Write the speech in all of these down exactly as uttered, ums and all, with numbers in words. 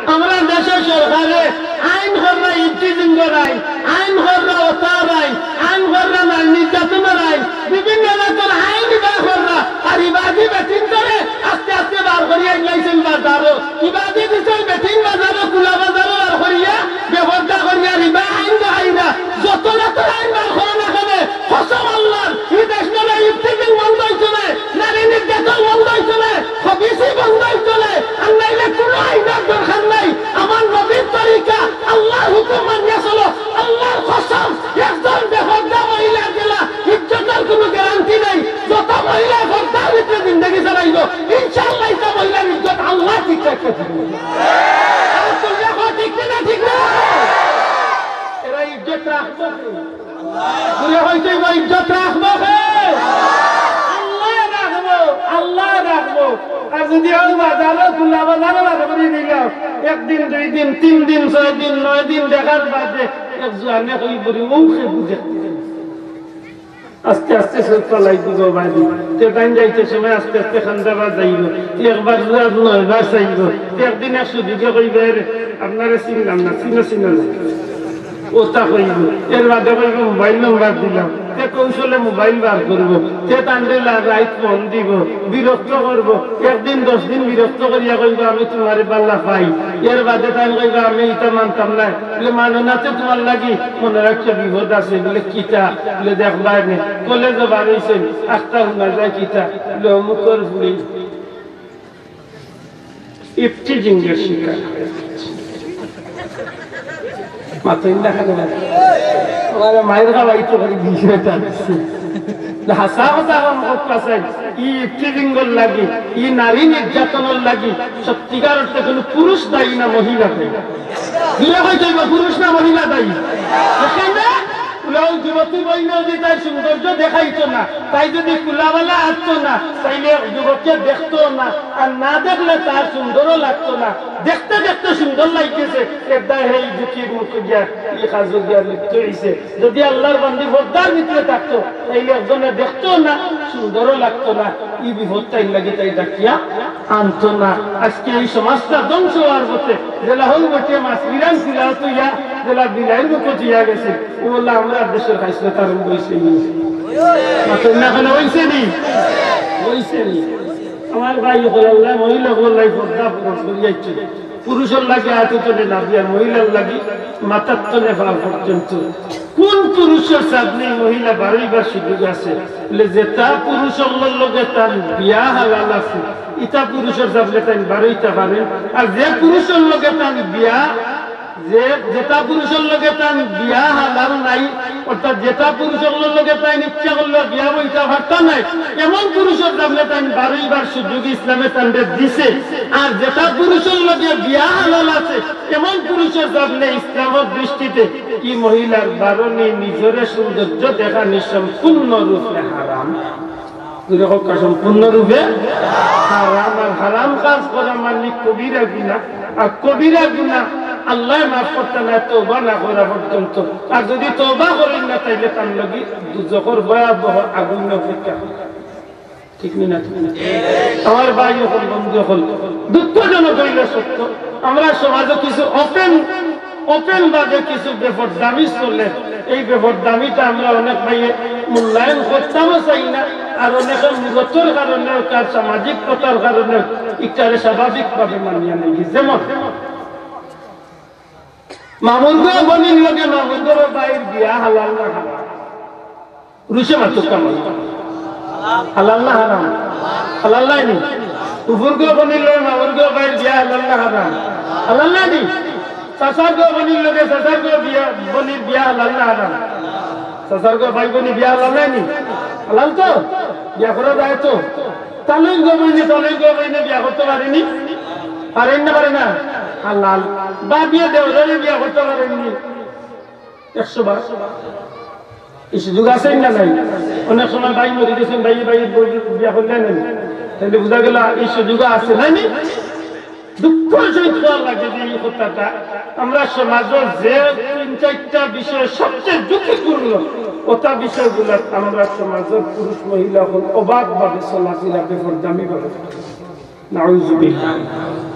আমরা দেশর সরকারে আইন কররা ইফটিজিংর আইন, আইন কররা অতার আইন, আইন কররা নারী নির্যাতনর আইন, বিভিন্ন জাতর আইন বার কররা। আর ইবাদি বেটিন্তরে আস্তে আস্তে বার করিয়া ইলাইছইন বাজারো। ইবাদি দিছইন বেটিন বাজারো, খুলা বাজারো বার করিয়া, বেপর্দা করিয়া, ইবা আইন দেখাইরা। যত জাতর আইন বার করো না কেনে, কসম আল্লাহর, ই দেশো ইফটিজিং বন্ধ অইতো নায়, নারী নির্যাতন বন্ধ অইতো নায়, খবিসি বন্ধ অইতো নায়, আর নাইলে কুনু আইনর দরকার নাই। আমার নবীর তরিকা, আল্লাহর হুকুম মানিয়া চলো। আল্লাহর কসম, একজন বেপর্দা মহিলার গেলা ইজ্জতর কুনু গ্যারান্টি নাই। যত মহিলা পর্দার ভিতরে জিন্দেগি চালাইবো, ইনশাআল্লাহ, ইতা মহিলার ইজ্জত আল্লাহ ঠিক রাখতে পারবো। আর তুই দেখো, ঠিক কি না, ঠিক না? এরা ইজ্জত রাখবো কে? জোরে কইতে অইবো, ইজ্জত রাখবো কে? আল্লাহ রাখবো, আল্লাহ রাখবো। আর যদি অউ বাজারো, খুলা বাজারো বার করি দিলাম, একদিন, দুই দিন, তিন দিন, ছয় দিন, নয় দিন দেখার বাদে এক জোয়ানে কইবো রে, অউ কে বুঝে। আস্তে আস্তে চউখ ফালাই দিবো বাড়ি। তে টাইম যাইতে সময় আস্তে আস্তে কান্দা বাজাইবো। তে একবার জোয়ান নয়বার চাইবো। তে একদিন এক সুযোগে কইবো, "এরে, আপনারে চিনলাম না, চিনো চিনো না।" অতা কইবো। এর বাদে কইবো, "মোবাইল নম্বর দিলাম।" তে কৌশলে মোবাইল বার করবো। তে তানরে লা-, রাইত ফোন দিবো, বিরক্ত করবো। একদিন দশ দিন বিরক্ত করিয়া কইবো, "আমি তুমারে বালা পাই।" এর বাদে তাইন কইবা, "আমি ইতা মানতাম নায়।" বলে, "মানো না তে তুমার লাগি মনো রাখিও বিপদ আছে।" বলে, "কিতা?" বলে, "দেখবায় নে, কলেজো বার অইছইন, আখতা হুনা যায় কিতা?" বলে, "অমুকর ফুড়ি ইফটিজিংর শিকার।" মাতইন না কেনে? ওরে মাইর খাওয়াই তো খালি বিষয়টা আছে। না, হাছা কথা অখন কথা চাই। ই ইফটিজিংর লাগি, ই নারী নির্যাতনর লাগি সত্যিকার অর্থে কুনু পুরুষ দায়ী না মহিলা দায়ী? জোরে কইতে অইবো, পুরুষ না মহিলা দায়ী? দেখেন না? অউ যুবতী বইন যদি তাইর সৌন্দর্য দেখাইতো না, তাই যদি খুলাবালা আটতো না, তাইলে যুবকে দেখতো না, আর না দেখলে তার সুন্দরও লাগতো না। দেখতে দেখতে সুন্দর লাগতেছে, এর দায় হেই দুঃখীর মুখে গিয়া, ই কাজে গিয়া লিপ্ত অইছে। যদি আল্লাহর বান্দি পর্দার ভিতরে থাকতো, তাইলে একজনে দেখতো না, সুন্দরও লাগতো না। ই বিপদটা ইর লাগি তাই ডাকিয়া আনতো না। আজকে এই সমাজটা ধ্বংস হওয়ার পথে, যেলা হউ বেটিয়ে মাছ বিরান খিলাও তো ইয়া, যেলা বিলাইর মুখো দিয়া গেছে, ও বললা আমরা দেশর খাইছলত আরম্ভ অইছে নি? মাতইন না কেনে, অইছে নি? অইছে নি? আমার ভাই অকল, আল্লাহ মহিলা অকল লাই পর্দা ফরজ করিয়া দিছে। পুরুষর লাগি আতো তলে না দিয়া মহিলার লাগি মাথার তলে পা পর্যন্ত। কোন পুরুষর সামনে মহিলা বারইবার সুযোগ আছে? বলে, যেতা পুরুষর লগে তান বিয়া হালাল আছে, ইতা পুরুষর সামনে তাইন বারইতা পারেন। আর যে পুরুষর লগে তান বিয়া, যে, যেতা পুরুষর লগে তান বিয়া হালাল নাই, অর্থাৎ যেতা পুরুষর লগে তাইন ইচ্ছা করলে বিয়া বইতা পারতা নায়, এমন পুরুষর সামনে তাইন বারইবার সুযোগ ইসলামে তানরে দিছে। আর যেতা পুরুষর লগে বিয়া হালাল আছে, এমন পুরুষর সামনে ইসলামর দৃষ্টিতে ই মহিলার বারনি, নিজরে সৌন্দর্য দেখানি সম্পূর্ণ রূপে হারাম। জোরে কউক্কা, সম্পূর্ণ রূপে হারাম। আর হারাম কাজ করা মানে কবিরা গুনাহ। আর কবিরা গুনাহ আল্লায় মাফ করতা নায় তওবা না করা পর্যন্ত। আর যদি তওবা করইন না, তাইলে তান লাগি দুজখর ভয়াবহ আগুইন অপেক্ষা। ঠিক নি না? আমার ভাই অকল, বন্ধু অকল, দুঃখজনক অইলেও সত্য, আমরার সমাজো কিছু open, open ভাবে কিছু বেপরদামি চলে। এই বেপরদামিটা আমরা অনেক ভাইয়ে মূল্যায়ন করতামও চাই না, আর অনেকে মূরতর কারণে, তার সামাজিকতার কারণে ইটারে স্বাভাবিকভাবে মানিয়া নেই। যেমন, মামুর গো বইনর লগে মামুর গো ভাইর বিয়া হালাল না হারাম? রুশে মাতুক্কা। হালাল না হারাম? হালাল নায় নি? ফুফুর গো বইনর লগে মামুর গো ভাইর বিয়া হালাল না হারাম? হালাল নায় নি? চাচার গো বইনর লগে চাচার গো বিয়া, বইনর বিয়া হালাল না হারাম? চাচার গো ভাই বইনর বিয়া হালাল নায় নি? হালাল তো? বিয়া করা যায় তো? তালইর গো বইনে, তালইর গো বইনে বিয়া করতে পারে নি? পারে না, পারে না? হালাল। ভাবিয়ে দেওররে বিয়া করতে পারে নি? একশো বার। ই সুযোগ আছে না নাই? অনেক সময় ভাই মরি গেছইন, ভাইয়ে ভাইয়ে বিয়া করলে না নি? তাইলে বুঝা গেল ই সুযোগ আছে, নায় নি? দুঃখর সহিত কওয়া লাগে যে ই কথাটা, আমরার সমাজো যে তিন চাইরটা বিষয় সবচেয়ে ঝুঁকিপূর্ণ, অতা বিষয়গুলাত আমরার সমাজর পুরুষ মহিলা অকল অবাধভাবে চলাফিরা বেপরদামিভাবে। নাউজুবিল্লাহ।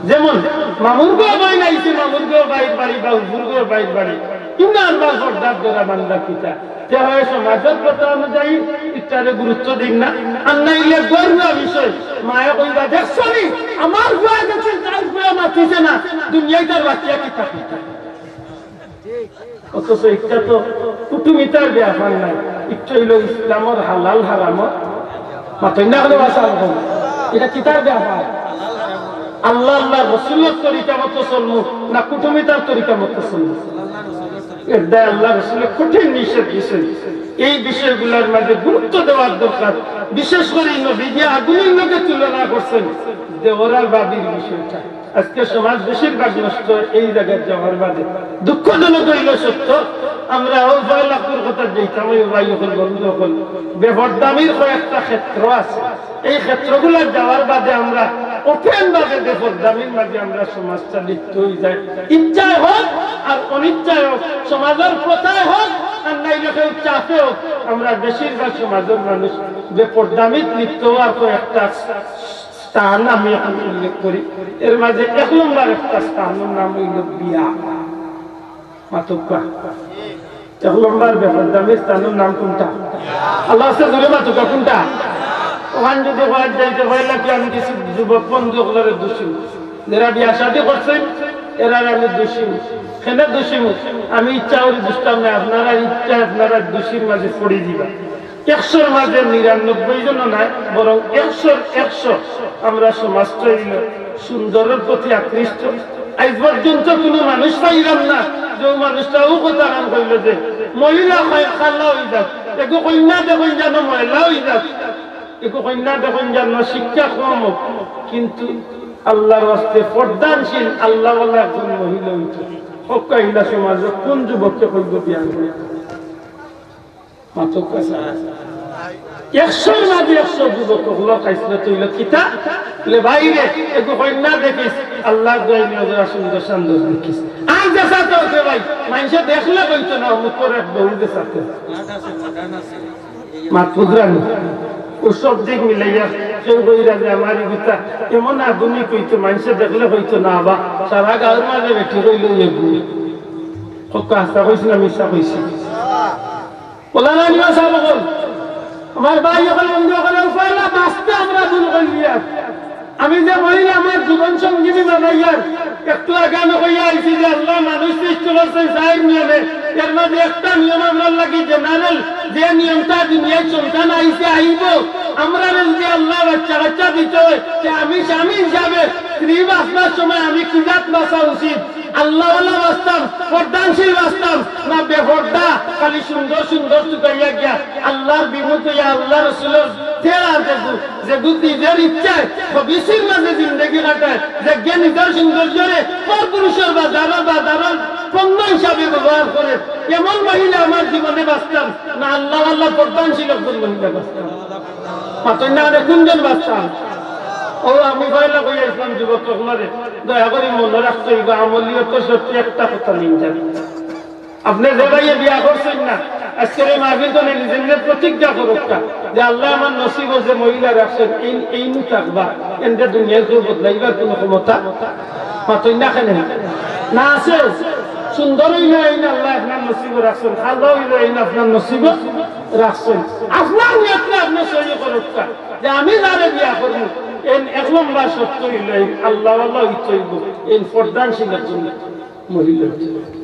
যেমন মামুর গো বইন আইছে, মামুর গো বাইর বাড়ি বা হুজুর গো বাইর বাড়ি, ইমরান বা পর্দার দ্বারা বান্দা কিতা, তে হয় সমাজর প্রথা অনুযায়ী ইটারে গুরুত্ব দিন না। আর নাইলে গরুয়া বিষয়, মায়ে কইবা, "দেখছো নি, আমার ফুয়া গেছে, তার ফুয়া মাতিছে না, দুনিয়ায় তার বাচ্চা কিতা কিতা।" অথচ ইটা তো কুটুমিতার ব্যাপার নায়, ইটা অইল ইসলামর হালাল হারামর। মাতইন না কেনে বাসা রকম। ইটা কিতার ব্যাপার? আল্লাহ, আল্লাহ রসুলর তরিকা মতো চলমু না কুটুমিতার তরিকা মতো চলমু? এর দায় আল্লাহ রসুলে কঠিন নিষেধ দিছেন। এই বিষয়গুলোর মাঝে গুরুত্ব দেওয়ার দরকার। বিশেষ করে এই নবীজি আগুনের লগে তুলনা করছেন দেওরার বাবির বিষয়টা। আজকে সমাজ বেশিরভাগ নষ্ট এই জায়গায় যাওয়ার বাদে। দুঃখজনক হইল সত্য, আমরা ও পয়লাকুর কথা যেতাম, ওই ভাই অকল, বন্ধু অকল, বেপরদামির কয়েকটা ক্ষেত্র আছে। এই ক্ষেত্রগুলো যাওয়ার বাদে আমরা ওপেন ভাবে বেপরদামির মাঝে আমরা সমাজটা লিপ্ত হয়ে যাই। ইচ্ছায় হোক আর অনিচ্ছায় হোক, সমাজের প্রথায় হোক আর নাইলে কেউ চাপে হোক, আমরা বেশিরভাগ সমাজের মানুষ বেপরদামিত লিপ্ত হওয়ার কয়েকটা স্থান আমি এখন উল্লেখ করি। এর মাঝে এক নম্বর একটা স্থানের নাম হইল বিয়া। মাতউক্কা। এক নম্বর বেপরদামি স্থানের নাম কোনটা? আল্লাহ আছে, জোরে মাতউক্কা, কোনটা? ওখান যদি কয়েক যাইতে পারলে কি আমি কিছু যুবক বন্ধু অকলরে দুষিম, যারা বিয়া শাদী করছেন, এরারে আমি দুষিম। কেনে দুষিম? আমি ইচ্ছা করি দুষতাম না, আপনারা ইচ্ছা, আপনারা দুষির মাঝে পড়ি দিবা। একশোর মাঝে নিরানব্বই জন নাই, বরং একশোর একশো আমরা সমাজটা হইল সুন্দরের প্রতি আকৃষ্ট। আজ পর্যন্ত কোনো মানুষ পাইলাম না যে ও মানুষটা ও কথা কান কইল যে মহিলা হয় কালা হয়ে যাক, এগু কন্যা দেখুন যেন ময়লা হয়ে যাক, এগু কন্যা দেখুন যেন শিক্ষা কম হোক, কিন্তু আল্লাহর ওয়াস্তে পর্দানশীল আল্লাহওয়ালা একজন মহিলা হইত। হক্কা ইলা সমাজে কোন যুবককে কইব বিয়া করে? মাতউক্কা স্যার। একশোর মাঝে একশো যুবক অকলর খাইছলত অইল কিতা? বলে, "ভাই রে, এগু কন্যা দেখিস, আল্লাহর দোয়াই নজরা সুন্দর সান্দর দেখিস।" আর যেসাতে অউক ভাই, মানষে দেখলে কইতো না, অমুকর এক বউ যেসাতে। মাত বুঝরা নি? ও সব দিক মিলাইয়া কেউ কইরা যে আমার ইগুতা এমন আধুনিক হইতো, মানষে দেখলে কইতো না, বা সারা গাঁওর মাঝে বেটি কইল এগু। হক্কা হাছা কইছি না মিছা কইছি? বলা না নিবা সাহেব অকল, আমার ভাই অকল, বন্ধু অকল, পয়লা বাঁচতে আমরা ভুল করি আর আমি যে মহিলা আমার জীবন সঙ্গিনী বানাইয়ার, একটু আগে আমি কইয়া আইছি যে আল্লাহ মানুষ সৃষ্টি করছেন চাইর নিয়মে, এর মাঝে একটা নিয়ম আমরার লাগি general, যে নিয়মটা দুনিয়ায় সন্তান আইছে আইব, আমরারে যদি আল্লাহ বাচ্চা কাচ্চা দিতে হয়, তে আমি স্বামী হিসাবে স্ত্রী বাঁচবার সময় আমি কি জাত বাঁচা উচিত? আল্লাহওয়ালা বাঁচতাম, পর্দানশীল বাঁচতাম, না বেপর্দা, খালি সুন্দর সুন্দর তুকাইয়া গিয়া আল্লাহর বিমুখ হইয়া আল্লাহ রসুলর তেরা যেগু, যেগু নিজের ইচ্ছায় খবিসির মাঝে জিন্দেগি কাটায়, যেগিয়ে নিজের সৌন্দর্যরে পরপুরুষর বাজারর, বাজারর পণ্য হিসাবে ব্যবহার করে, এমন মহিলা আমার জীবনে বাঁচতাম না, আল্লাহওয়ালা পর্দানশীল একজন মহিলা বাঁচতাম। মাতইন না, মানে কোনজন বাঁচতাম? ও আমি পয়লা কইয়া ইসলাম যুবক অকলরে, দয়া করি মনে রাখতে হইব, আমলিয়ত সত্যি একটা কথা নিন জানি। আপনি যে ভাইয়ে বিয়া করছেন না, আজকের এই মাহফিল তো নিজে নিজে প্রতিজ্ঞা করুক্কা যে আল্লাহ আমার নসিব যে মহিলা রাখছেন, এই, এই নু থাকবা, এনরে দুনিয়ার কেউ বদলাইবার কোনো ক্ষমতা মাতইন না কেনে? না আছে? সুন্দর হইল এই না আল্লাহ আপনার নসিব রাখছেন, আল্লাহ হইল এই না আপনার নসিব রাখছেন। আপনার নিয়তটা আপনি সহি করুক্কা যে আমি যারে বিয়া করবো, এন এক নম্বর শর্ত হইল এই আল্লাহ আল্লাহ হইতে হইব, এই পর্দানশীল একজন মহিলা হইতে হইব।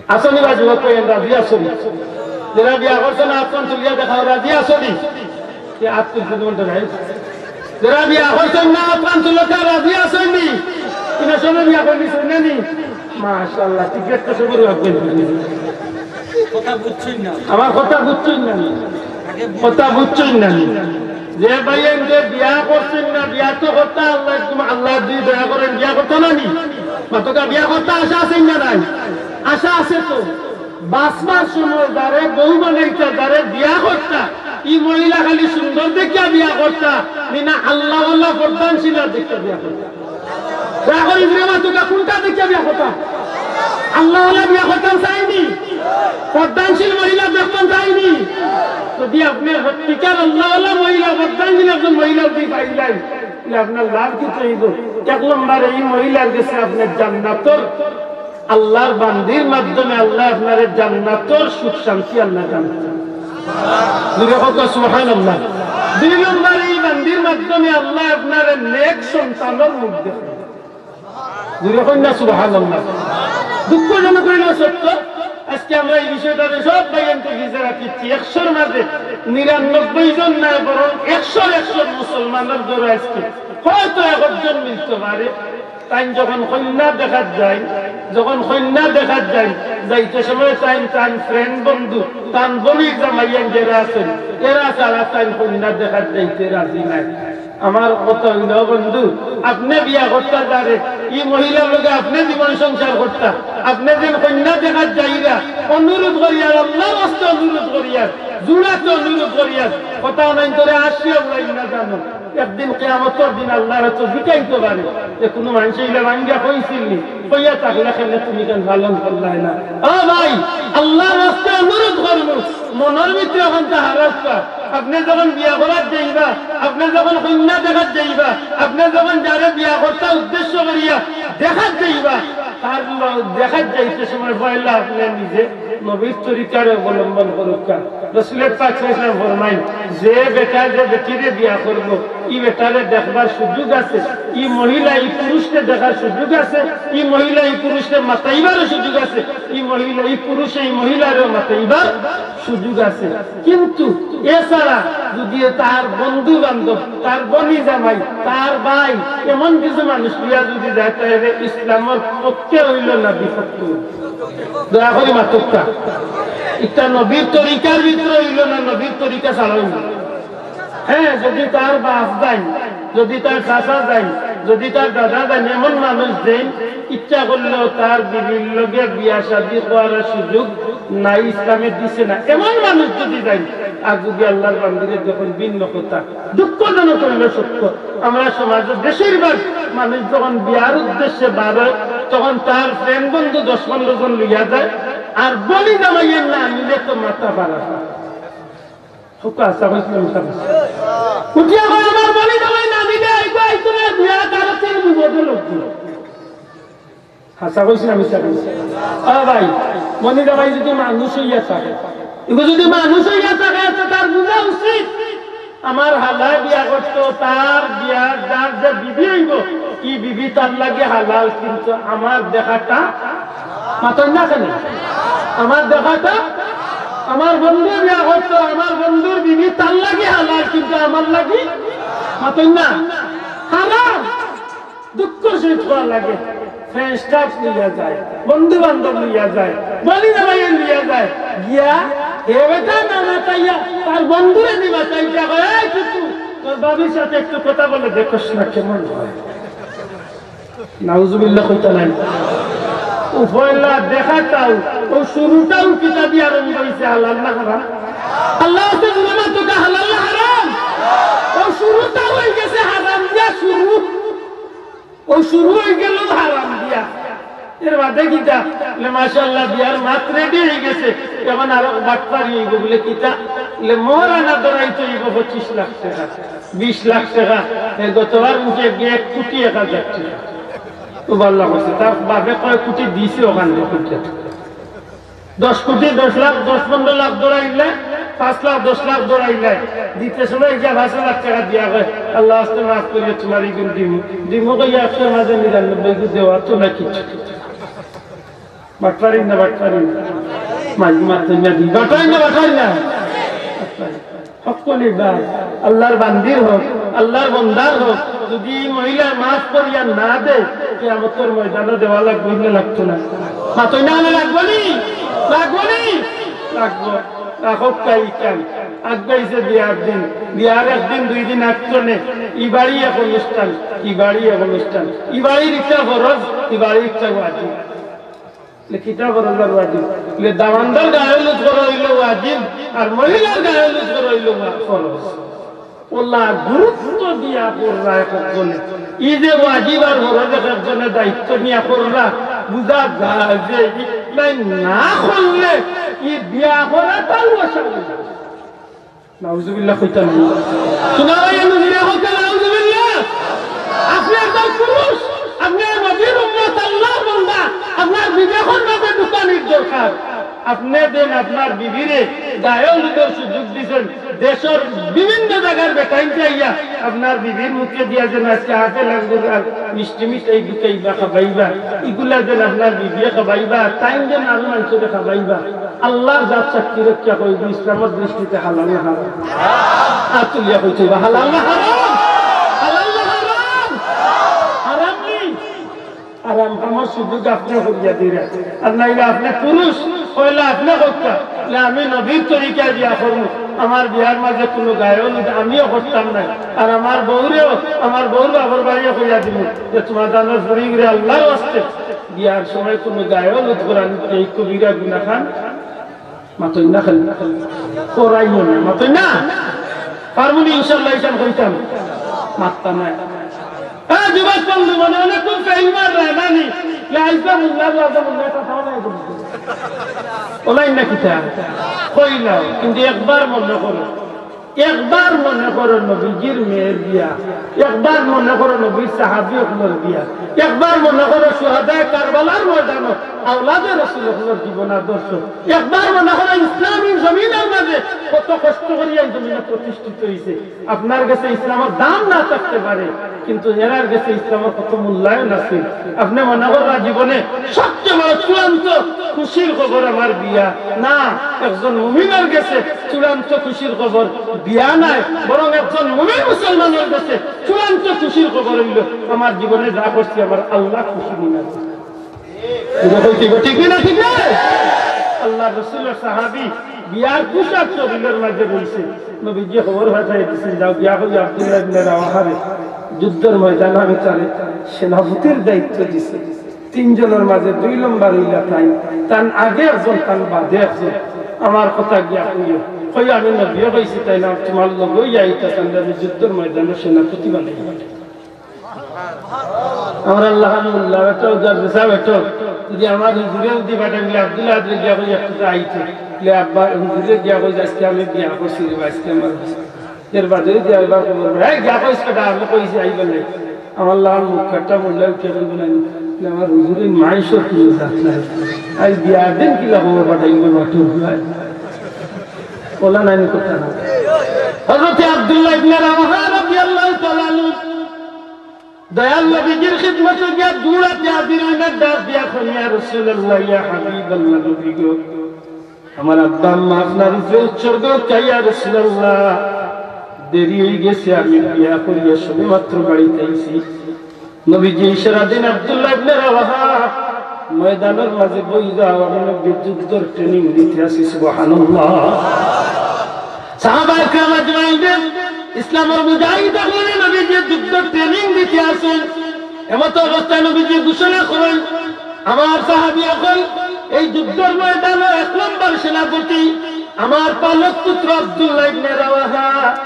আছনি বা যুবক ভাই, রাজি আছনি? যারা বিয়া করছো না, আতখান তুলিয়া দেখাও, রাজি আছনি? কে আত তুলতে তোমার নাই? যারা বিয়া করছো না, আতখান তুলতে রাজি আছনি? কিনা সবে বিয়া করলি শুনে নি? মাশাআল্লাহ, ঠিক একটা সবর আপনি। কথা বুঝছেন না। আমার কথা বুঝছেন না নি? কথা বুঝছেন না নি? যে ভাই এনরে বিয়া করছেন না, বিয়া তো করতা, আল্লাহ, তুমি আল্লাহ যদি দয়া করেন, বিয়া করতা না নি? মাতকা বিয়া করতা আশা আছে না নাই? আশা আছে তো। বাঁচবার সময় যারে বউ বানাইতা, যারে বিয়া করতা, ই মহিলা খালি সুন্দর দেখিয়া বিয়া করতা, নি না আল্লাহওয়ালা পর্দানশীলা দেখিয়া বিয়া করতা? দয়া করি ফিরে মাতকা, কোনটা দেখিয়া বিয়া করতা? আল্লাহওয়ালা বিয়া করতাম চাইনি? পর্দানশীল মহিলা দেখতাম চাইনি? যদি আপনি সত্যিকার আল্লাহওয়ালা মহিলা, পর্দানশীল একজন মহিলা যদি পাইলেন, আপনার লাভ কিতা অইবো? এক নম্বরে, ই মহিলার গেছে আপনার জান্নাতর, আল্লার বান্দির মাধ্যমে আল্লায় আপনারে জান্নাতর সুখ শান্তি আল্লায় দান করইন। জুরে কউক্কা সুবহানাল্লাহ। দুই নম্বরে, ই বান্দির মাধ্যমে আল্লায় আপনারে নেক সন্তানর মুখ দেখাইন। জুরে কইন না সুবহানাল্লাহ। দুঃখজনক অইলো সত্য, আজকে আমরা ই বিষয়টারে সব ভাইয়াইন্তে ভিজা রাখিছি। একশোর মাঝে নিরানব্বই জন নায়, বরং একশোর একশো মুসলমানর ধরো আজকে হয়তো একজন মিলতে পারে। তাইন যখন কইন্যা দেখাত যাইন, যখন কইন্যা দেখাত যাইন, যাইতে সময় তাইন তান friend বন্ধু, তান বইনর জামাইয়াইন যেরা আছইন, এরা ছাড়া তাইন কইন্যা দেখাত যাইতে রাজি নায়। আমার কথা অইলো, বন্ধু, আপনে বিয়া করতা যারে, ই মহিলার লগে আপনে জীবন সংসার করতা, আপনে যেন কইন্যা দেখাত যাইরা, অনুরোধ করিয়ার, আল্লার ওয়াস্তে অনুরোধ করিয়ার, জুড়াতে অনুরোধ করিয়ার, কথা অনাইন তোরে আসিয়া উড়াইন না জানো। একদিন কিয়ামতর দিন আল্লার কাছে জিকাইতে পারে যে কুনু মানষে ইলা ভাঙ্গিয়া কইছিল নি, কইয়া থাকলে কেনে তুমি কেন পালন করলায় না? ও ভাই, আল্লার ওয়াস্তে অনুরোধ করমু, মনর ভিতরে অখন তাহার রাখবা। আপনে যখন বিয়া করাত যাইবা, আপনে যখন কইন্যা দেখাত যাইবা, আপনে যখন যারে বিয়া করতা উদ্দেশ্য করিয়া দেখাত যাইবা, তার ল-, দেখাত যাইতে সময় পয়লা আপনে নিজে নবীর তরিকারে অবলম্বন করউক্কা। রসুলে পাক সাল্লাল্লাহু আলাইহি ওয়াসাল্লাম ফরমাইন, যে বেটা যে বেটিরে বিয়া করবো, ই বেটারে দেখবার সুযোগ আছে, ই মহিলা ই পুরুষরে দেখার সুযোগ আছে, ই মহিলা ই পুরুষরে মাতাইবারও সুযোগ আছে, ই মহিলা ই পুরুষে ই মহিলারেও মাতাইবার সুযোগ আছে। কিন্তু এছাড়া যদি তার বন্ধু বান্ধব, তার বইনর জামাই, তার ভাই, এমন কিছু মানুষ লইয়া যদি যায়, তাইলে ইসলামর পক্ষে অইলো না বিপক্ষে। দয়া করি মাতউক্কা। ইটা নবীর তরিকার ভিতরে অইলো না, নবীর তরিকা ছাড়া অইলো। হ্যাঁ, যদি তার বাপ যাইন, যদি তার চাচা যাইন, যদি তার দাদা যাইন, এমন মানুষ যাইন, ইচ্ছা করলেও তার বিবির লগে বিয়া শাদী করার সুযোগ নাই, ইসলামে দিছে না। এমন মানুষ যদি যাইন, আর যদি আল্লার বান্দিরে যখন ভিন্ন কথা, দুঃখজনক অইলো সত্য, আমরা সমাজে বেশিরভাগ মানুষ যখন বিয়ার উদ্দেশ্যে বার অয়, তখন তার friend বন্ধু দশ পনেরো জন লইয়া যায়, আর বইনর জামাইয়ে না নিলে তো মাথা ফাড়া। হুকা হাছা কইছি না মিছা কইছি? উঠিয়া কয়, "আমার বইনর জামাই না নিলে আইবো, আইতো না, বিয়া তার হচ্ছে বিপদে লোক।" হাছা কইছি না মিছা কইছি? ও ভাই, বইনর জামাই যদি মানুষ অইয়া থাকে, ইগু যদি মানুষ অইয়া থাকে, তো তার বুঝা উচিত, আমার হালায় বিয়া করতো, তার বিয়া, যার যে বিবি অইবো, ই বিবি তার লাগি হালাল, কিন্তু আমার দেখাটা মাতইন না কেনে? আমার দেখাটা, আমার বন্ধু বিয়া করতো, আমার বন্ধুর বিবি তার লাগি হালাল, কিন্তু আমার লাগি মাতইন না, হারাম। দুঃখ সহিত করা লাগে। Friend staff লইয়া যায়, বন্ধু বান্ধব লইয়া যায়, বইনর জামাই লইয়া যায়, গিয়া হে বেটা না মাতাইয়া তার বন্ধুরে নি মাতাইয়া কয়, "এই টুকু, তোর ভাবির সাথে একটু কথা বলে দেখোস না কেমন হয়।" নাউজুবিল্লাহ কইতা নাই। ও পয়লা দেখাটাও, ও শুরুটাও কিতা দিয়া আরম্ভ অইছে, হালাল না হারাম? আল্লার ওয়াস্তে জুরে মাতউক্কা, হালাল না হারাম? ও শুরুটাও অই গেছে হারাম দিয়া শুরু, ও শুরু অই গেল হারাম দিয়া। এর বাদে কিতা? বলে, "মাশাআল্লাহ, বিয়ার মাত ready অই গেছে, এখন আরো বাটপারি অইবো।" বলে, "কিতা?" বলে, "মোহরানা ধরাইতে অইবো পঁচিশ লাখ টেকা।" বিশ লাখ টেকা, এ, গতবার উঠে গিয়ে এক কোটি এক হাজার টেকা। ও ভালা করছে, তার বাপে কয় কোটি দিছে ওখান থেকে। দশ কোটি, দশ লাখ, দশ পনেরো লাখ ধরাইলে, পাঁচ লাখ, দশ লাখ ধরাইলে, দিতে সময় গিয়া পাঁচ লাখ টেকা দিয়া কয়, "আল্লার ওয়াস্তে মাফ করিও, তুমার ইগুন দিমু।" দিমু কইয়া একশোর মাঝে নিরানব্বই গু দেওয়া তো না কিছু। বাটপারি না, বাটপারি না। মাইক মারতে না দি। বাটপারি না, বাটপারি না। হক্কলে ভাই, আল্লার বান্দির হক, আল্লার বন্দার হক, যদি ই মহিলা মাফ করিয়া না দেয়, কিয়ামতর ময়দানো দেওয়া লাগবো না লাগতো না? মাতইন না, লাগবো নি? লাগবো নি? লাগবো। রাখউক্কা ইখান। আগাইছে বিয়ার দিন, বিয়ার একদিন দুই দিন আগ থনে, ই বাড়ি এক অনুষ্ঠান, ই বাড়ি এক অনুষ্ঠান, ই বাড়ির ইটা ফরজ, ই বাড়ির ইটা ওয়াজিব। লে কিতা ফরজ আর ওয়াজিব? লে দামান্দর গায়ে হলুদ করা অইলো ওয়াজিব, আর মহিলার গায়ে হলুদ করা অইলো ওয়া-, ফরজ। অলা গুরুত্ব দিয়া কররা এক একজনে। ই যে ওয়াজিব আর ফরজ এক একজনে দায়িত্ব নিয়া কররা, বুঝা যায় যে ইগুলা না করলে ই বিয়া করাটাও অসাধ্য। নাউজুবিল্লাহ কইতা না। শোনা ভাই, আমি জুরে কউক্কা, নাউজুবিল্লাহ। আপনে যেন আপনার বিবিরে গায়ে হলুদর সুযোগ দিছইন, দেশর বিভিন্ন জাগার বেটাইন্তে আইয়া আপনার বিবির মুখে দিয়া যেন আজকে আপেল আঙ্গুর আর মিষ্টি মিঠাই দুকাইবা খাবাইবা, ইগুলা যেন আপনার বিবিয়ে খাবাইবা, তাইন যেন আরো মানষরে খাবাইবা। আল্লার জাত সাক্ষী রাখিয়া কইমু, ইসলামর দৃষ্টিতে হালাল না হারাম? আত তুলিয়া কইতে অইবো, হালাল না হারাম? হালাল না হারাম? হারাম নি? আর আম-, আমার সুযোগ আপনে করিয়া দিরা। আর নাইলে আপনে পুরুষ, পয়লা আপনে করতা। যে আমি নবীর তরিকায় বিয়া করমু, আমার বিয়ার মাঝে কুনু গায়ে হলুদ আমিও করতাম না। আর আমার বউরেও, আমার বউর বাবার বাড়িও কইয়া দিমু যে তুমার দানর ফুড়িগুরে আল্লার ওয়াস্তে বিয়ার সময় কুনু গায়ে হলুদ করানি এই কবিরা গুনাখান। মাতইন না খালি। করাইও না, মাতইন না। পারমুনি ইনশাআল্লাহ, ইশান কইতাম। মাততা নাই। এ যুবক বন্ধু, মনে মনে খুব ফেইল মাররা নানি। ইয়া আইসা মুল্লা, আইসা মুল্লা, এটা খাওয়া নাই। ওলাই না কিতা? কইলাম, কিন্তু একবার মনে করো। একবার মনে করো নবীজির মেয়ের বিয়া। একবার মনে করো নবীর সাহাবী অকলর বিয়া। একবার মনে করো শুহাদায়ে কারবালার ময়দানো আওলাদে রসুল অকলর জীবন আদর্শ। একবার মনে করো ইসলামী জমিনর মাঝে কত কষ্ট করিয়া এই জমিনে প্রতিষ্ঠিত অইছে। আপনার গেছে ইসলামর দাম না থাকতে পারে, কিন্তু এরার গেছে ইসলামর কত মূল্যায়ন আছে। আপনে মনে কররা জীবনে সবচেয়ে বড় চূড়ান্ত খুশির খবর আমার বিয়া। না, একজন মুমিনর গেছে চূড়ান্ত খুশির খবর বিয়া নায়, বরং একজন মুমিন মুসলমানর গেছে চূড়ান্ত খুশির খবর অইলো, আমার জীবনে যা করছি আমার আল্লাহ খুশি নি না। এটা কইতে অইবো, ঠিক নি না? ঠিক না? আল্লার রসুলর সাহাবী বিয়ার পোশাক শরীলর মাঝে রইছে। নবীজিয়ে খবর পাঠাই দিছইন, "যাও গিয়া কইও আব্দুল্লাহ ইবনে রাওয়াহারে যুদ্ধর ময়দানো আমি তারে সেনাপতির দায়িত্ব দিছি।" তিনজনর মাঝে দুই নম্বর অইলা তাইন, তান আগে একজন, তান বাদে একজন। আমার কথা গিয়া কইও, কইও আমি নবীয়ে কইছি, তাইন তুমার লগে অইয়া আইতা, তাইন আমি যুদ্ধর ময়দানো সেনাপতি বানাইয়া। আমার আল্লাহ আলহামদুলিল্লাহ, বেটা, উজার দিছা বেটা। যদি আমার হুজুরে যদি বেটা মিলে আব্দুল্লাহ আদরে গিয়া কই একটু আইতে, বলে আব্বা হুজুরে গিয়া কই, "আজকে আমি বিয়া করছি রে বা, আজকে আমার এর বাদে যদি আইবার খবর পাই, এই গিয়া কইস বেটা, আমি কইছি আইবার নাই।" আমার লাল মুখ কাটা মোল্লা উঠে বলবো না, বলে, "আমার হুজুরে মাইশর কোনো জাত নাই। আই বিয়ার দিন কিলা খবর পাঠাইবো, বাটু ভাই।" ওলা নাইনি কথা না। হযরতে আব্দুল্লাহ ইবনে রাওয়াহা রাদিয়াল্লাহু তাআলা আনহু দয়াল নবীজির খিদমতো গিয়া দৌড়াইয়া হাজির অইলা, ডাক দিয়া কইন, "ইয়া রাসূলুল্লাহ, ইয়া হাবিবাল্লাহ, নবী গো, আমার আব্বা আম্মা আপনার উপরে উৎসর্গ, ইয়া রাসূলুল্লাহ, দেরি অই গেছে, আমি বিয়া করিয়া সবেমাত্র বাড়িত আইছি।" নবীজি ইশারা দেইন, "আব্দুল্লাহ ইবনে রাওয়াহা, ময়দানর মাঝে বই যাও, আমি নবীয়ে যুদ্ধর training দিতে আছি।" সুবহানাল্লাহ। সাহাবা একরাম আজমাইন, ইসলামর মুজাহিদ অকলরে নবীজিয়ে যুদ্ধর training দিতে আছইন। এমত অবস্থায় নবীজিয়ে ঘোষণা করইন, "আমার সাহাবী অকল, এই যুদ্ধর ময়দানো এক নম্বর সেনাপতি আমার পালক পুত্র আব্দুল্লাহ ইবনে রাওয়াহা,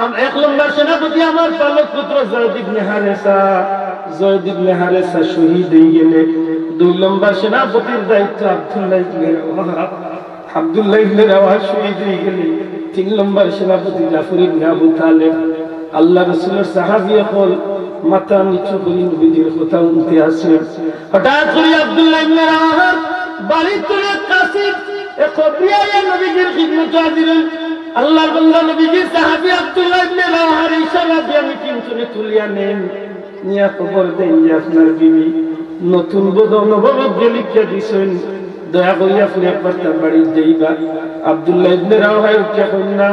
আম-, এক নম্বর সেনাপতি আমার পালক পুত্র যায়েদ ইবনে হারেসা, যায়েদ ইবনে হারেসা শহীদ অই গেলে দুই নম্বর সেনাপতির দায়িত্ব আব্দুল্লাহ ইবনে রাওয়াহা।" আব্দুল্লাহ ইবনে রাওয়াহা শহীদ অই গেলে তিন নম্বর সেনাপতি জাফর ইবনে আবু তালেব। আল্লাহ রসুলর সাহাবী অকল মাথা নিচু করি নবীজির কথা হুনতে আছইন। হঠাৎ করি আব্দুল্লাহ ইবনে রাওয়াহার বাড়ির তলে কাসিদ এ কবরিয়া আইয়া নবীজির খিদমতো হাজির অইন। আল্লাহর বান্দা নবীজির সাহাবী আব্দুল্লাহ ইবনে রাওয়াহার ইশারা দিয়া মিটিং তনে তুলিয়া নেইন। নিয়া খবর দেইন যে আপনার বিবি নতুন বধূ নববধূ গেলিগিয়া দিছইন, দয়া করি আপনে একবার তার বাড়িত যাইবা। আব্দুল্লাহ ইবনে রাওয়াহায় উঠিয়া কইন, "না,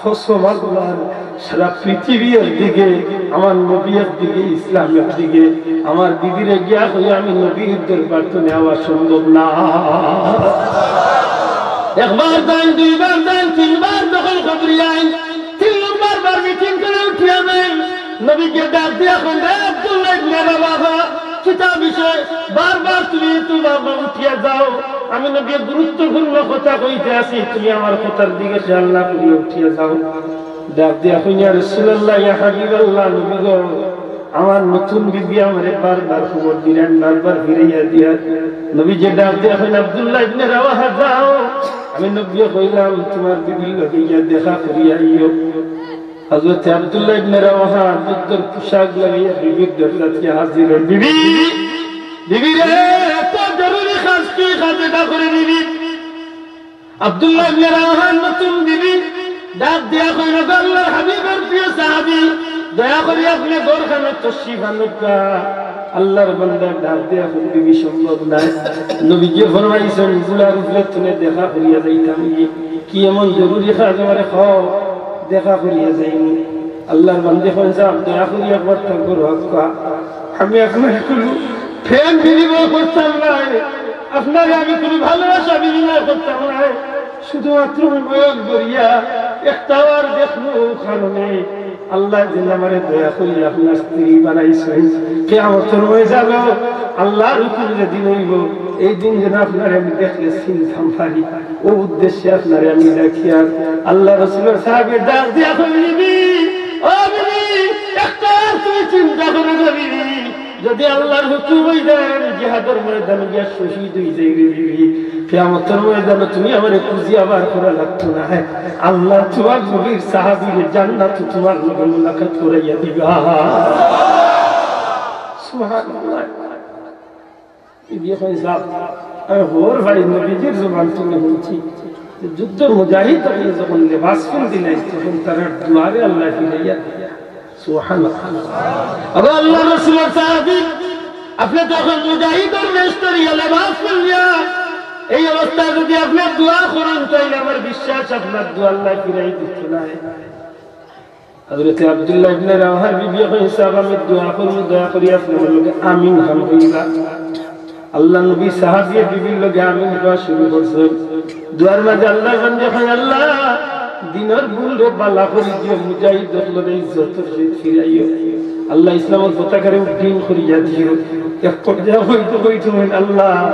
কসম আল্লাহর, সারা পৃথিবী একদিকে, আমার নবী একদিকে, ইসলাম একদিকে, আমার বিবিরে গিয়া কইয়া আমি নবীর দরবার তনে আওয়া সম্ভব না।" একবার যাইন, দুইবার যাইন, তিনবার যখন কবরিয়া আইন, তিন নম্বর বার মিটিং তনে উঠিয়া যাইন। নবীজিয়ে ডাক দিয়া কইন, "রে আব্দুল্লাহ ইবনে রাওয়াহা, কিতা বিষয়? বারবার তুমি এত বারবার উঠিয়া যাও।" আমি নবীয়ে গুরুত্বপূর্ণ কথা কইতে আছি, তুমি আমার কথার দিকে খেয়াল না করিয়া উঠিয়া যাও। ডাক দিয়া কইন, "ইয়া রাসূলুল্লাহ, ইয়া হাবিবাল্লাহ, নবী গো, আমার নতুন বিবি আমারে বারবার খবর দিরা, বারবার ফিরাইয়া দিয়া।" নবীজিয়ে ডাক দিয়া কইন, "আব্দুল্লাহ ইবনে রাওয়াহা, যাও।" আমি নবীয়ে কইলাম, "তুমার বিবির লগে গিয়া দেখা করিয়া আইও।" হযরতে আব্দুল্লাহ ইবনে রাওয়াহা যুদ্ধর পোশাক লাগাইয়া বিবির দরজাত গিয়া হাজির অইন। "বিবি, বিবি রে, এত জরুরি কাজ কি? কাজ এটা করে দিবি।" আব্দুল্লাহ ইবনে রাওয়াহার নতুন বিবি ডাক দিয়া কইল, "গো আল্লাহর হাবিবর প্রিয় সাহাবী, দয়া করি আপনে ঘরখানো তশরিফ আনউক্কা।" আল্লাহর বান্দা ডাক দিয়া কইল, "বিবি, সম্ভব নায়।" নবীজি ফরমাইছইন, "গুলার উপরে তুলে দেখা করিয়া যাইতাম গি, কি এমন জরুরি কাজ আমারে কও, দেখা করিয়া যাইমু।" আল্লাহর বান্দি কইন, "সাব, দয়া করি একবার তার ঘরো আউক্কা। আমি আপনারে কুনু প্রেম বিনিময় করতাম নায়, আপনারে আমি কুনু ভালোবাসা বিনিময় করতাম নায়, শুধুমাত্র নয়ন ভরিয়া একটাবার দেখমু, কারণে আল্লাহ যেন আমারে দয়া করি আপনার স্ত্রী বানাইছইন। কিয়ামতর ময়দানো আল্লাহর হুকুম যেদিন অইবো, এই দিন যেন আপনারে আমি দেখলে চিনতাম পারি।" ও উদ্দেশ্যে আপনারে আমি ডাকিয়ার। আল্লাহ রসুলর সাহাবী ডাক দিয়া কইল, "বিবি, ও বিবি, একটাবার তুমি চিন্তা করো না বিবি, যদি আল্লাহর হুকুম অই যায়, আমি জিহাদর ময়দানো গিয়া শহীদ অই যাই রে বিবি, কিয়ামতর ময়দানো তুমি আমারে খুজিয়া বার করা লাগতো নায়। আল্লাহ তুমার নবীর সাহাবীরে জান্নাতো তুমার লগে মুলাকাত করাইয়া দিবা।" সুবহানাল্লাহ। বিবিয়ে কইন, "সাব, আমি খবর পাই, নবীজির জবান থনে হুনছি যে যুদ্ধর মুজাহিদ অকলে যখন লেবাস পিন্দিলাইন, তখন তারার দুয়ারে আল্লায় ফিরাইয়া দেইন।" সুবহানাল্লাহ। আবার আল্লাহর রসুলর সাহাবী, আপনে তো অখন মুজাহিদর বেশ করিয়া লেবাস পিন্দিয়া, এই অবস্থায় যদি আপনে দোয়া করইন, তাইলে আমার বিশ্বাস আপনার দোয়া আল্লায় ফিরাই দিতো নায়। হযরতে আব্দুল্লাহ ইবনে রাওয়াহার বিবিয়ে কইন, "সাব, আমি দোয়া করমু, দয়া করি আপনে আমার লগে আমিন খান কইবা।" আল্লাহর নবী সাহাবীয়ে বিবির লগে আমিন কওয়া শুরু করছইন। দোয়ার মাঝে আল্লাহর বান্দি কইন, "আল্লাহ, দিনর ভুলরে ভালা করি দিও, মুজাহিদ অকলরে ইজ্জতর সহিত ফিরাইও। আল্লাহ, ইসলামর পতাকারে উড্ডীন করিয়া দিও।" এক পর্যায়ে কইতে কইতে কইন, "আল্লাহ,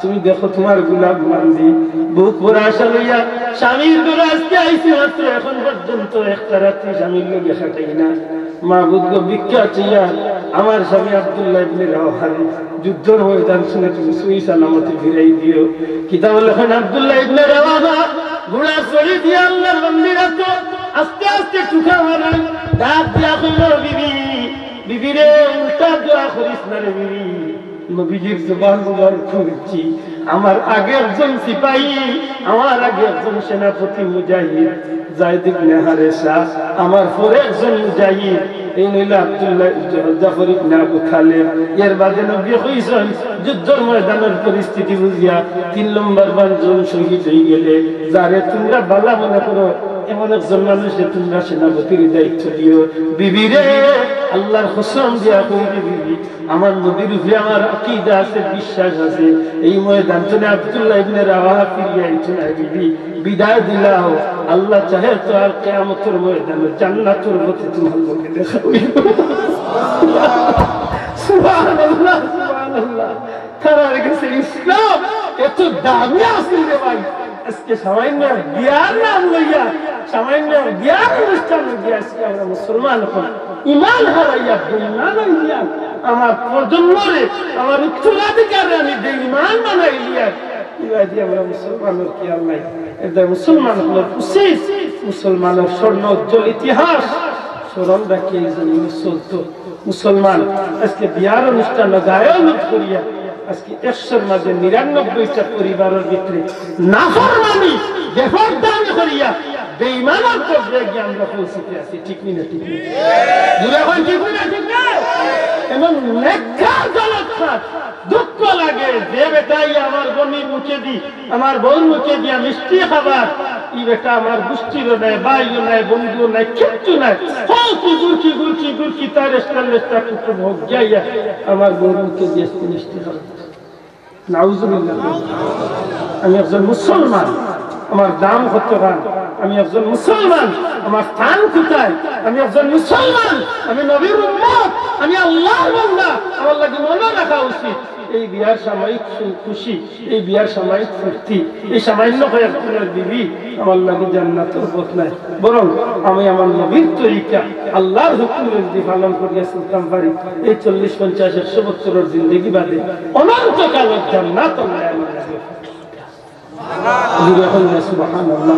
তুমি দেখো তুমার গোলাম বান্দি, বুক ভরা আশা লইয়া স্বামীর ঘরো আজকে আইছি মাত্র, অখন পর্যন্ত একটা রাত্রি স্বামীর লগে কাটাই না। মাবুদ গো, ভিক্ষা চাইয়া আমার স্বামী আব্দুল্লাহ ইবনে রাওয়াহারে যুদ্ধর ময়দান থনে তুমি সহি সালামতে ফিরাই দিও।" কিতাবো লেখইন, আব্দুল্লাহ ইবনে রাওয়াহা ঘোড়া চড়ি দিয়া আল্লাহর বান্দির আতো আস্তে আস্তে ঠুকা মারইন, ডাক দিয়া কইল, "বিবি, বিবি রে, উল্টা দোয়া করিস না রে বিবি।" নবীজির জবান মুবারক হুনছি, আমার আগে একজন সিপাহী, আমার আগে একজন সেনাপতি মুজাহিদ, যায়েদ ইবনে হারেসা, আমার পরে একজন মুজাহিদ, এইন অইলা আব্দুল্লাহ, জাফর ইবনে আবু তালেব। এর বাদে নবীয়ে কইছইন, যুদ্ধর ময়দানর পরিস্থিতি বুঝিয়া তিন নম্বর বার জন শহীদ অইগেলে, যারে তুমরা ভালা মনে করো, এমন একজন মানুষরে তুমরা সেনাপতির দায়িত্ব দিও। বিবি রে, আল্লাহর কসম দিয়া কইরি বিবি, আমার নবীর উপরে আমার আকিদা আছে, বিশ্বাস আছে। এই ময়দান থনে আব্দুল্লাহ ইবনে রাওয়াহা ফিরিয়া আইতো নায় বিবি, বিদায় দিলাও। আল্লাহ চাহে তো আর কিয়ামতর ময়দানো জান্নাতর পথে তুমার লগে দেখা অইবো। সুবহানাল্লাহ, সুবহানাল্লাহ। তারার গেছে ইসলাম এত দামি আছিল রে ভাই। আজকে সামান্য বিয়ার নাম লইয়া, সামান্য বিয়ার অনুষ্ঠান লইয়া আজকে আমরা মুসলমান অখন ইমান হারাইয়া বেঈমান অইয়া, আমার প্রজন্মরে, আমার উত্তরাধিকাররে আমি বেঈমান বানাইলিয়ার। ইবাদি আমরা মুসলমানর খেয়াল নাই। এটা মুসলমান অকলর উচিত, মুসলমানর স্বর্ণ উজ্জ্বল ইতিহাস স্মরণ রাখিয়া এই জন্য চলতো। মুসলমান আজকে বিয়ার অনুষ্ঠান গায়ন করিয়া আজকে একশোর মাঝে নিরানব্বইটা পরিবারর ভিতরে নাফরমানি, বেপরদামি করিয়া বেঈমানর পর্যায়ে গিয়া আমরা পৌঁছিতে আছি, ঠিক নি না? ঠিক নি? জোরে কইন, ঠিক নি না? ঠিক না? এমন নেককার জলৎখাত, দুঃখ লাগে যে বেটায় আমার বোনর মুখেদি, আমার বউর মুখেদি মিষ্টি খাবার, ই বেটা আমার গুষ্টিরও নায়, ভাইও নায়, বন্ধুও নায়, কিচ্ছু নায়। হো, কি গুরকি, গুরকি, গুরকি, তার রেস্তা, রেস্তা, কুকুর ভোগ যাইয়া আমার বউর মুখেদি মিষ্টি খাবার। নাউজুবিল্লাহ। আমি একজন মুসলমান, আমার দাম কত খান? আমি একজন মুসলমান, আমার স্থান কোথায়? আমি একজন মুসলমান, আমি নবীর উম্মত, আমি আল্লাহর বান্দা, আমার লাগি মনে রাখা উচিত। এই বিয়ার সাময়িক সু-, খুশি, এই বিয়ার সাময়িক ফুর্তি, এই সামান্য কয়েকজনের বিবি আমার লাগি জান্নাতর পথ নায়, বরং আমি আমার নবীর তরিকা, আল্লাহর হুকুম যদি পালন করিয়া চলতাম পারি, এই চল্লিশ, পঞ্চাশ, একশো বছরর জিন্দেগি বাদে অনন্তকালর জান্নাত আল্লাহ আমার লাগি। জোরে কইন না, সুবহানাল্লাহ।